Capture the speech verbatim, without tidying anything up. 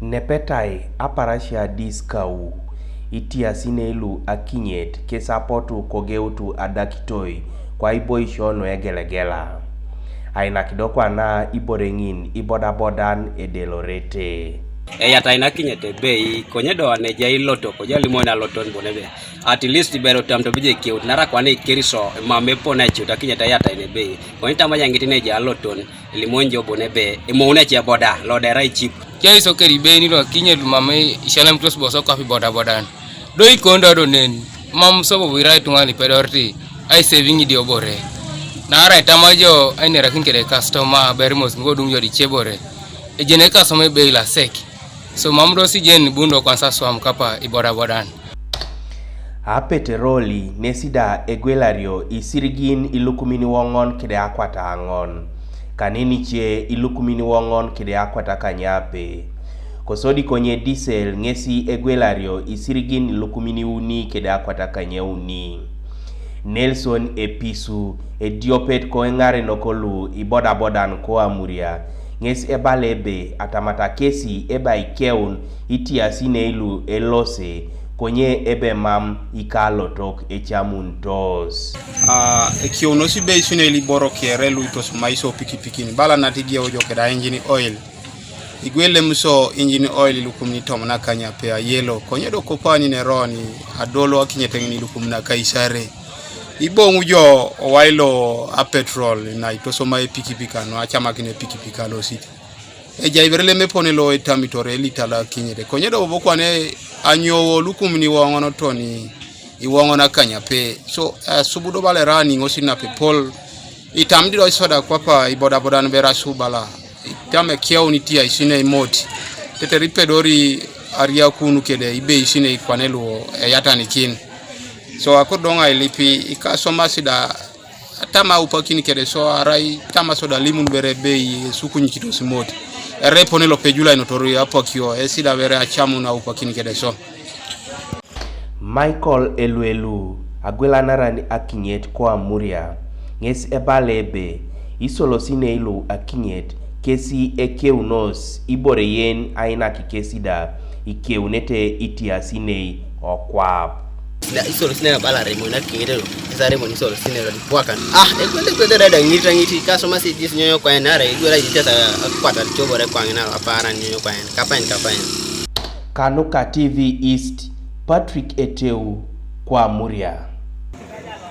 Nepetai aparasia diskau, itiasinei lu akinyet kes apotu kogeutu adakitoi kwa iboisio nu egelegela. Ainak do kwana ibore ŋin ibodabodan edelorete. Eyatai nakinyet ebei, konye do anejai loto, kojai limoin aloton bon ebe. At least ibero tam tobije kiut, nara kwana ikeriso, mam epon eciut akinyet eyatai nebei. Konye tamaja ŋitin eja aloton, elimon jo bon ebe, emoun ece boda, lodera icip. Keiso keri ibei nilo kinyet mam isialamitos boso kwapi bodabodan. Do ikon do do nen, mam sobo irai tuŋa lipedorti, ai saving idiobore. Naarai tama jo ainerakin kede customer, berimos ŋo duŋ jo dice bore. Ejene customer ebei lasek. So mam do sijen bundo kwansa swam kapa ibodabodan. Apeteroli nesi da egwelario isirigin ilukumin woŋon kede akwata aŋon, kanenice ilukumin woŋon kede akwata kanyape. Kosodi konye disel ŋesi egwelario isirigin ilukumin iuni kede akwata kanyauni. Nelson Episu, ediopet ko eŋarenok lu ibodabodan ko Amuria, ŋes ebala ebe atamata kesi eba ikeun itiasinei lu elose, konye ebe mam ikalotok ecamuntos. Ah, ekiunos ibe isinei liboro kere lu itosomai so pikipikin, bala nat igeu jo keda engine oil. Igwelem so engine oil ilukumin itomon akanyape ayelo, konye do kopani neroni adolo akinyet ŋin ilukumin akaisare. Iboŋu jo owai lo apetrol na itosoma epikipik ano acamakin epikipik alosit. Ejai ibere lemepone lo etamitore elita lo akinyet. Konye do bobo kwane anyowo lukumin iwoŋon toni iwoŋon akanyape. So, eh, asubu do bala erani ŋosi napepol. Itam di do isoda kwapa ibodabodan bera subala. Itam ekeun itia isinei mot. Teter ipedori ariakun kede ibe isinei kwane luo eyatanikin. So, akodoŋ ailipi ikasomasi da tama aupakin kede so, arai tama so da limun bere bei esukunyikitos mot. Ere epone lope Julai notori apakio, esida bere acamun aupakin kede so. Michael Eluelu, agwelanaran akinyet ko Amuria, ŋes ebala ebe, isolosinei lu akinyet, kesi ekeunos ibore yen ainak kesi da, ikeunete itiasinei okwap. Isolosinei abalare mo nakiŋit lo, esare mo nisolosinei lo dipwakan. Ah, ekwete kwete dada ŋit aŋit, kasoma si jis nyonyo kwaen, nare igwela jis ata akwata cobore kwaŋin aparan nyonyo kwaen, kapain kapain. Kanuka T V East, Patrick Eteu, ko Amuria.